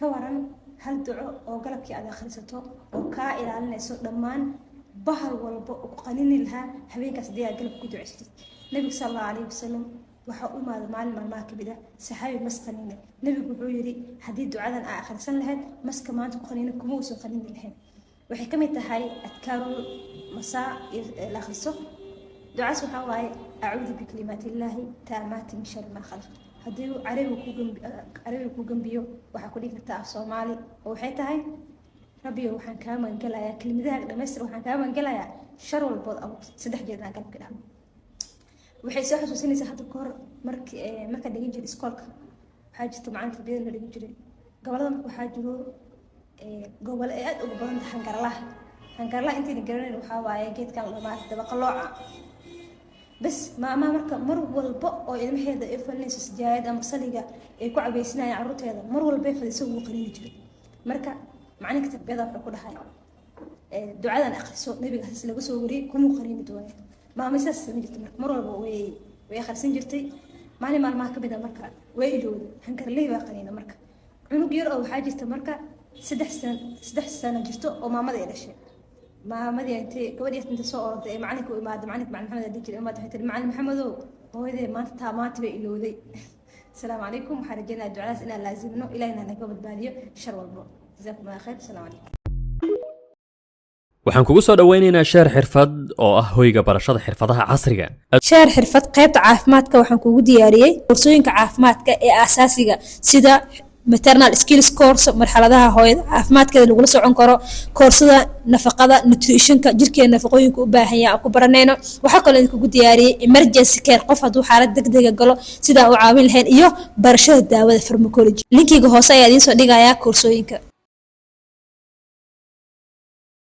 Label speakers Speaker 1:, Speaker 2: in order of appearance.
Speaker 1: Ka waran hal duco oo galabkii aad akhrisato oo kaa ilaalinayso dhammaan bahal walba oo ku qanini lahaa habeenkaas haddii aad galabka ku ducaysatid? Nabiga sal Allahu calayhi wasalam waxaa u imaaday maalin maalmaha kamid ah saxaabi mas qaniine. Nabigu wuxuu yidhi, haddii ducadan aa akhrisan lahayd, maska maanta ku qaniine kuma uusan qanini lahayn. Waxay ka mid tahay adkaarul masaa la akhriso. Ducaas waxaa waaye: acuudu bikalimaati illaahi taamaati min shari maa khalaq. Haddii uu carabiga ku gambiyo, waxaa ku dhigi kartaa af Soomaali, oo waxay tahay: Rabbiyo, waxaan kaa magangelayaa kelimadaha dhamaystir, waxaan kaa magangelayaa shar walbood abuurtay. Saddex jeer aan galabka dhahno. Waxay soo xasuusinaysaa hadda kahor markii markaan dhigan jiray iskoolka, waxaa jirta macalin tarbiyada la dhigan jiray gobolada. Marka waxaa jiro gobolo ay aad uga badan tahay hangarlaha. Hangarlaha intayna garanayn waxaa waaye geedkan la maarata dabaqalooca. Bas, maamaha marka mar walba oo ilmaheeda ay falinayso sijaayad ama saliga ay ku cabeysinayaan carruurteeda, mar walba ay fadhiso, wuu qaniini jiray. Marka macalinka tarbiyada wuxuu ku dhahay, ducadan akhriso, nabiga saas laga soo wariyey, kumuu qaniini doonay. Maama saas samayn jirtay. Marka mar walba way akhrisan jirtay. Maalin maalmaha kamid a marka way ilowday, hangarley baa qaniina. Marka cunug yar oo waxaa jirta marka 3 sano jirto oo maamada ay dhashay. Maamadii intay gabadhii inta soo orday ee macalinka u imaaday, macalinka Macalin Maxamed dhihi jiray, imaada, waxay tiri: "Macalin Maxamedow, hooyadee maanta taa maanta bay ilowday." Asalaamu calaykum. Waxaan rajeynayaa ducadaas inaan laazimno, Ilahina naga badbaadiyo shar walbo. Jazaakum Allah khayr. Asalaamu calaykum.
Speaker 2: Waxaan kugu soo dhowaynaynaa Sheer Xirfad oo ah hoyga barashada xirfadaha casriga.
Speaker 1: Sheer Xirfad qaybta caafimaadka waxaan kugu diyaariyey koorsooyinka caafimaadka ee aasaasiga, sida maternal skills course, marxaladaha hooyada caafimaadkeeda lagula socon karo, koorsada nafaqada, nutritionka, jirkeena nafaqooyinka u baahan yahay aan ku baranayno. Waxaa kaloo idinkugu diyaariyey emergency care, qof hadduu xaalad degdega galo sidaa u caawin lahayn, iyo barashada daawada, pharmacology. Linkiga hoose ayaa idiin soo dhigayaa koorsooyinka.